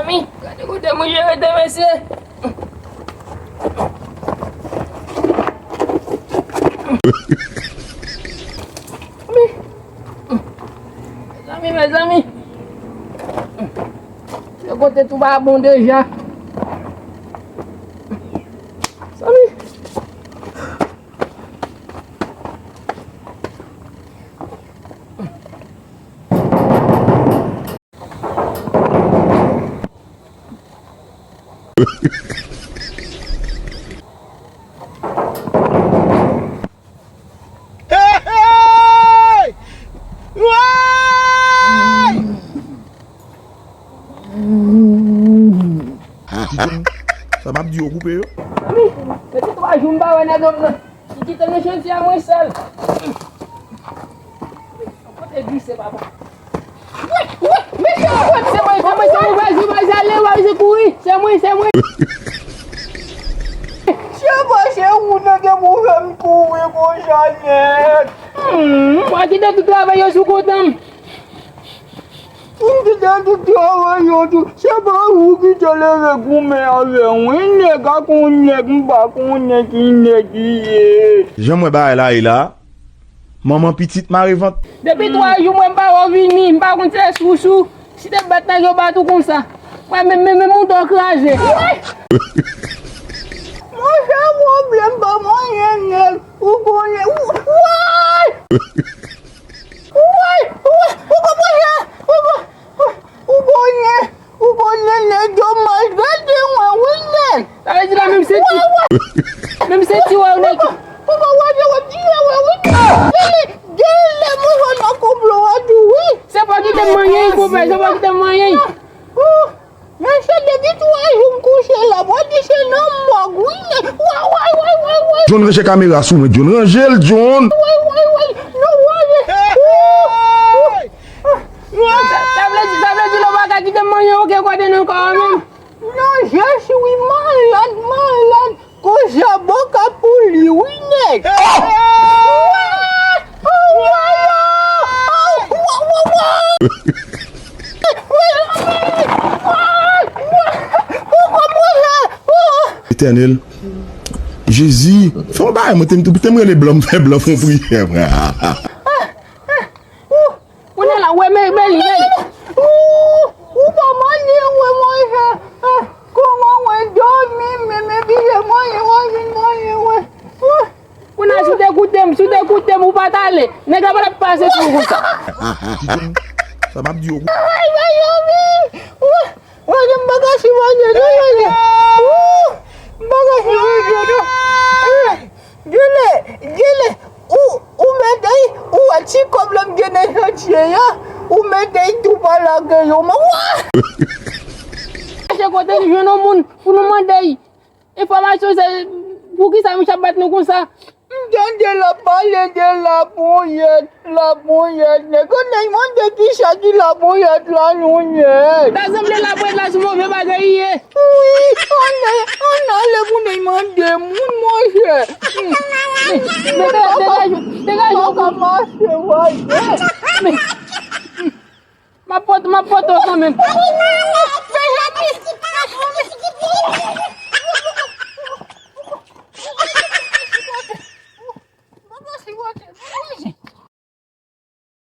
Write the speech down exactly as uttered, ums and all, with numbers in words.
Mezanmi, gade kote mwen jere te, mesye. Mezanmi, mezanmi, mezanmi. Se kote tou pa bon deja. Mezanmi. Hey, hey! Woy! Sa m ap di yo koupe yo. Wi, depi twa jou m pa wè nèg yo. Li kite m nan chantier a, mwen sèl. Kote glise, papa? Wi, wi, mesye, wi, se mwen, se mwen, se mwen, vas-y, vas-y, ale, vas-y, kouri, se mwen, se mwen. Se pa se ou nèg pou fè m kouri konsa nèt. Hmm, w a kite tout travay yo sou kont an m. Ou kite tout travay yo tou. Se pa ou ki te leve goumen avè m, wi, nèg, a kon nèg, m pa konnen ki nèg li ye. Jan m wè bagay la ye la, manman pitit mare vant. Depi twa jou mwen m pa wè w vini, m pa konn se sousou. Si te bat nèg yo bat ou konsa. Mwen menm, menm, menm mouton kraze. Monchè, pwoblèm pa manyen nèg. Ou konnen, ou, woy! Woy! Woy! Ou konprann sa? Ou kon-, ou, ou konnen, ou konnen nèg yo maltrete mwen, wi, nèg. Sa vle di la menm se ti, menm se ti wè w nèg. Ou pa wè, wè, wè, wè, wi, nèg. Genlè, genlè, mwen wè nan konplo a tou, wi. Se pa kite m manyen, konpè, se pa kite m manyen. Ou, mesye, depi twa jou m kouche la, mwen di se nan mòg, wi, nèg. Woy, woy, woy, woy, woy. John, ranje kamera sou mwen, John. Ranje l, John. Woy, woy, woy. Non, woy. Ou, ou. Sa, sa vle di, sa vle di nou pa ka kite m manyen okenn kote nan kò a menm. Non, je suis malad, malad. Konsa bò ka pou li, wi, nèg. Wa, wa, wa. Etènèl, Jezi, fè yon bagay, mwen te, te m rele blan, m fè blan fè yon priyè, frè. Ou nan la, wè, men, men li, men li. Ou, ou pa mande, wè, manje. Ah, kòman, wè, dòmi, men, men, bile, manje, wè, vin manje, wè. Ou nan, si w te koute m, si w te koute m, ou pa t ale. Nèg la pa t ap pase sou ou konsa. Sa m ap di yo. Ay, ay, ay, ay. Ou, ou, m pa ka sipote, non, manje. Ou, m pa ka sipote, non. Genlè, genlè, ou, ou mete, ou wè ti kòb la m gen nan chantier a, ou mete tou pa lage yo, man, wa! Chèche kote nou jwenn yon moun pou nou mande enfòmasyon, se poukisa misye ap bat nou konsa. M tande l ap pale de laponyèt. Laponyèt, nèg, ou nèg mande kisa ki laponyèt la, non, nèg. Ta sanble laponyèt la se move bagay li ye. Wi, ann, ann ale pou nèg mande moun, monchè. Men, men, dega-, degaj ou, degaj ou. Ou pa ka mache, voisin. Men, m ap pote, m ap pote w kanmenm. Mezanmi.